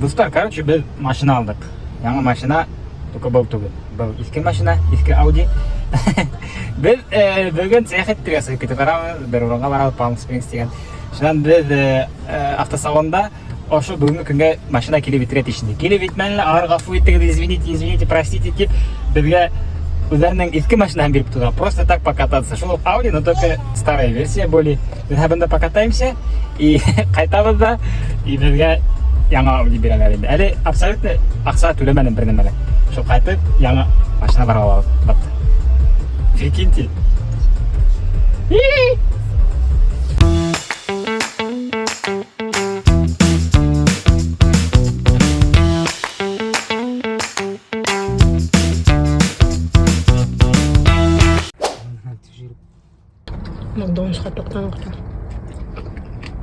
Дуҫтар, короче, беҙ машина алдыҡ. Яңы машина, только был түгел. Был иҫке машина, иҫке Audi. Беҙ бөгөн сәйәхәт итергә сығып китеп барабыҙ. Бер урынға барабыҙ, Palm Springs тигән. Шунан беҙ автосалонда ошо бөгөнгө көнгә машина килеп етергә тейеш инде. Килеп етмәне лә, алар ғәфү итегеҙ, извините, извините, простите тип беҙгә үҙҙәренең иҫке машинаһын биреп тора. Просто так покататься. Шул уҡ Audi, но только старая версия более. Беҙ бында покатаемся и ҡайтабыҙ ҙа, и беҙгә яңы Audi бирәләр инде. Әле абсолютно аҡса түләмәнем бер нәмә лә. Шул ҡайтып яңы машина барып алабыҙ. Вот. Прикиньте. Макдональдсҡа туҡтаныҡ та.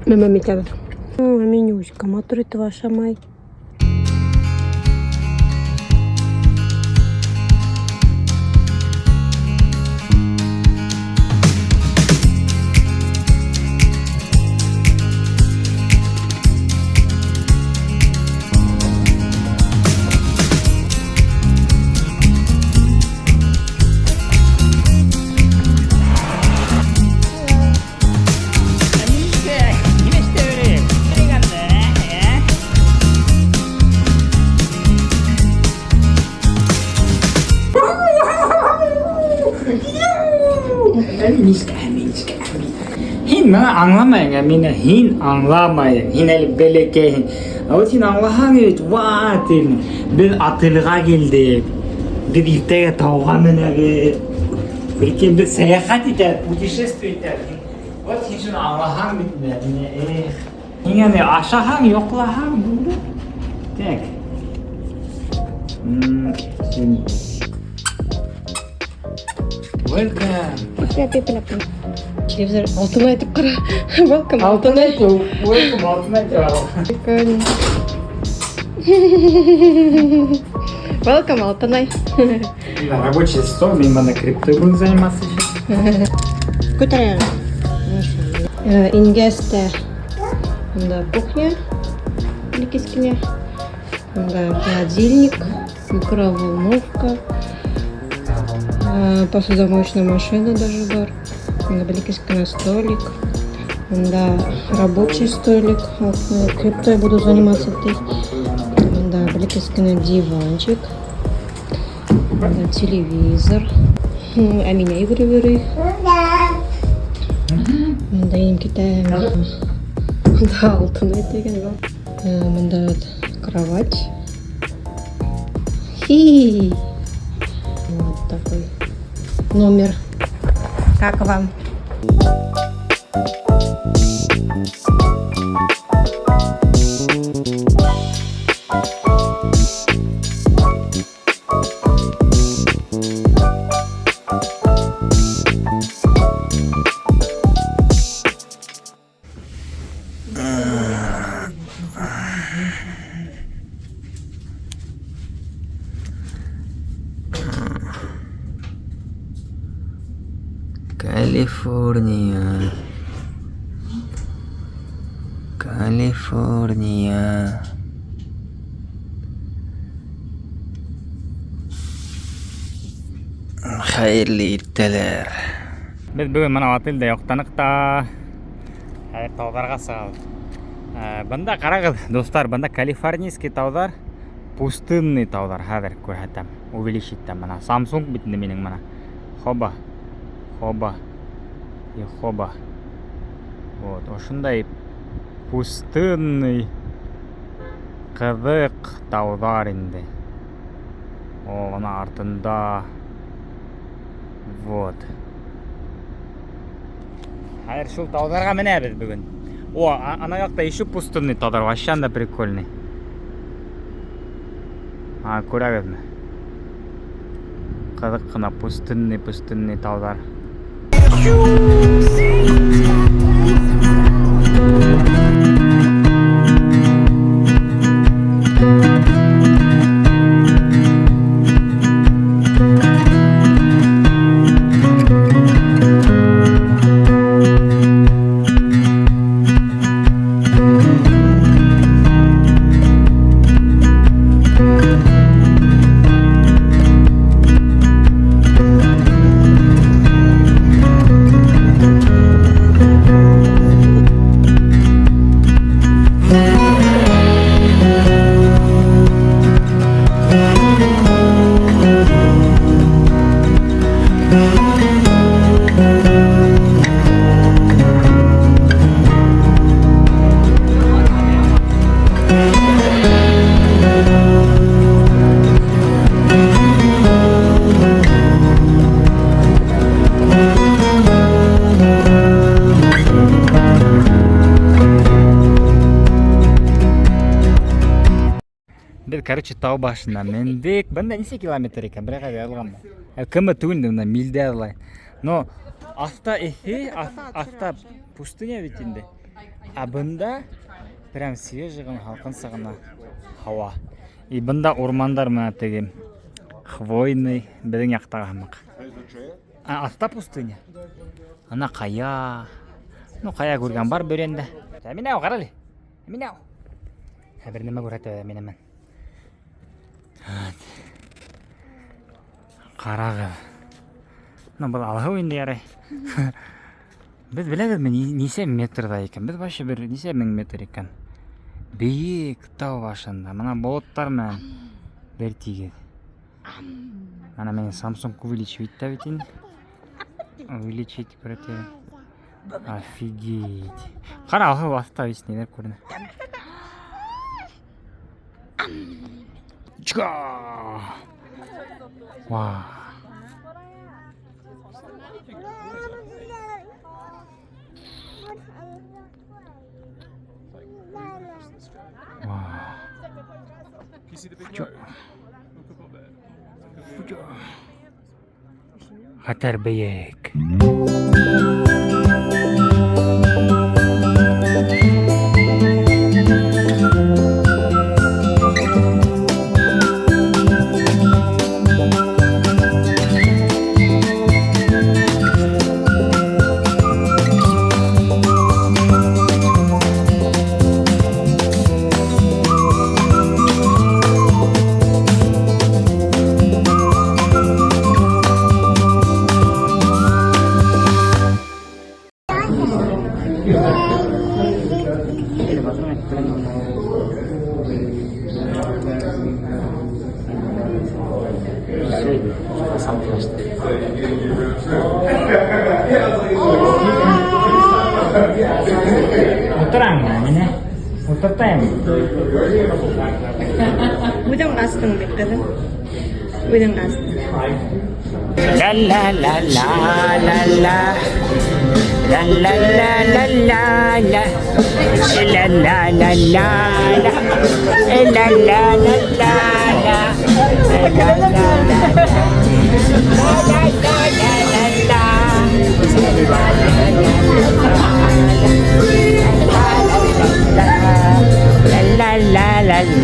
Нәмә итәбеҙ? Менюшка матур итеп ашамай. Һин миңә аңламайың, ә мине һин аңламайың. Һин әле бәләкәйһең. Ә вот һин аңлаһаң бит, ва, тим. Беҙ отельға килдек. Беҙ иртәгә тауға менәбеҙ. Прикинь, беҙ сәйәхәт итәбеҙ, путешествие итәбеҙ. Вот һин шуны аңлаһаң бит инде, мине, эх. Һиңә ни, ашаһаң, йоҡлаһаң булды. Так. Һин. Welcome. Телевизор Алтынай тип ҡара. Welcome, Алтынай, welcome, Алтынай тип. Прикольно. Welcome, Алтынай. Да, рабочий стол, мин бында криптой буду заниматься сейчас. Күтәрәм. Ингәс тә бында кухня бәләкәс кенә. Бында холодильник, микроволновка, посудомоечная машина даже бар. Бында бәләкәс кенә столик. Бында рабочий столик. Криптой буду заниматься ти. Бында бәләкәс кенә диванчик. Бында телевизор. Әминә йүгереп йөрөй. Бында инеп китәм. Бында Алтынай тигән бар. Бында вот кровать. Хи. Вот такой номер. Как вам? Калифорния. Калифорния. Хәйерле иртәләр. Беҙ бөгөн бына отелдә йоҡланыҡ та хәҙер тауҙарға сығабыҙ. Бында ҡарағыҙ, дуҫтар, бында калифорнийский тауҙар, пустынный тауҙар. Хәҙер күрһәтәм, увеличить итәм бына. Samsung бит инде минең бына. Хоба, хоба и хоба. Вот, ошондай пустынный ҡыҙыҡ тауҙар инде. О, бына артында. Вот. Хәҙер шул тауҙарға менәбеҙ бөгөн. О, ана яҡта еще пустынный тауҙар, вообще анда прикольный. А, күрәгеҙме? Ҡыҙыҡ ҡына пустынный, пустынный тауҙар. Беҙ, короче, тау башына мендек. Бында нисә километр икән? Берәй ҡайҙа яҙылғанмы? Ә, км түгел инде, бында милдә яҙыла. Но аҫта эҫе, аҫта пустыня бит инде. Ә бында прям свежий ғына, һалҡынса ғына һауа. И бында урмандар менән теге хвойный, беҙҙең яҡтағы һымаҡ. Ә аҫта пустыня. Ана ҡая. Ну, ҡая күргән бар Бөрйәндә. Әминә, ҡара әле. Әминә. Бер нәмә күрһәтә Әминә менән. Ҡарағыҙ. Ну, был Алһыу инде ярай. Беҙ беләбеҙме нисә метрҙа икән? Беҙ вообще бер нисә мең метр икән? Бейек тау башында. Мына болоттар менән бер тигеҙ. Ана минең Samsung увеличивать итә бит инде. Увеличить күрһәтә. Офигеть. Ҡара, Алһыу аҫта весь ниҙәр күренә. Чка! Вау. Вау. Чё? Хәтәр бейек. Ултыраңмы, мине? Ултыртайыммы? Үҙең астың бит, ҡыҙым. Үҙең астың. La la la la la la. La la la la la la. La la la la la. La la la la la. La la la la. La la la la la. La la la la la la.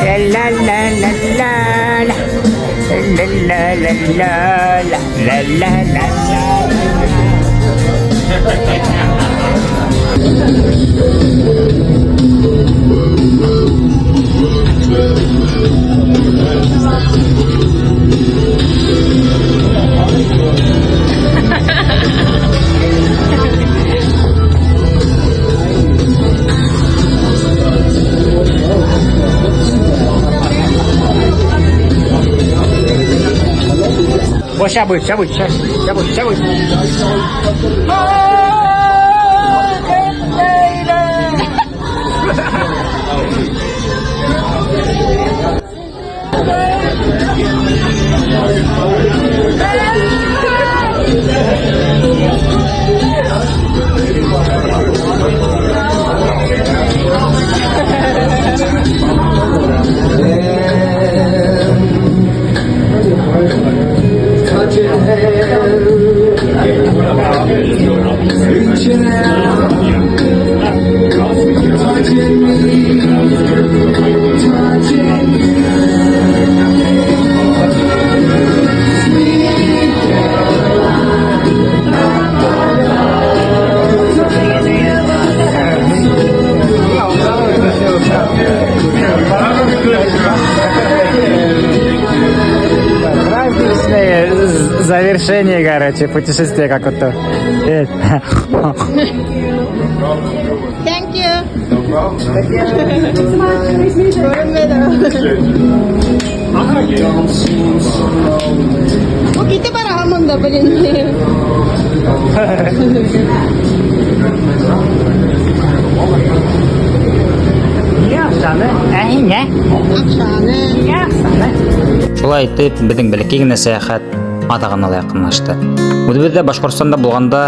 La la la la la. La la la la la la la la la. Вот сейчас будет, сейчас будет, сейчас, сейчас будет, сейчас будет. Праздничное завершение, короче, путешествия как будто. Thank you. Күренмәне. Ул китеп бара һаман да, блин. Ни аҡсаны? Ә һиңә? Аҡсаны. Ни аҡсаны? Шулай итеп, беҙҙең бәләкәй генә сәйәхәт аҙағына ла яҡынлашты. Үҙебеҙҙә Башҡортостанда булғанда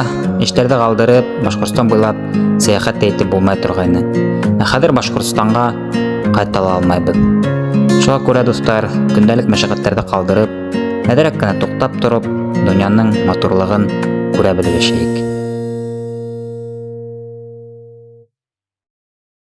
эштәрҙе ҡалдырып, Башҡортостан буйлап сәйәхәт тә итеп булмай торғайны. Ә хәҙер Башҡортостанға ҡайтала алмайбыҙ. Шуға күрә, дуҫтар, көндәлек мәшәҡәттәрҙе ҡалдырып, әҙерәк кенә туҡтап тороп, донъяның матурлығын күрә белеп йәшәйек.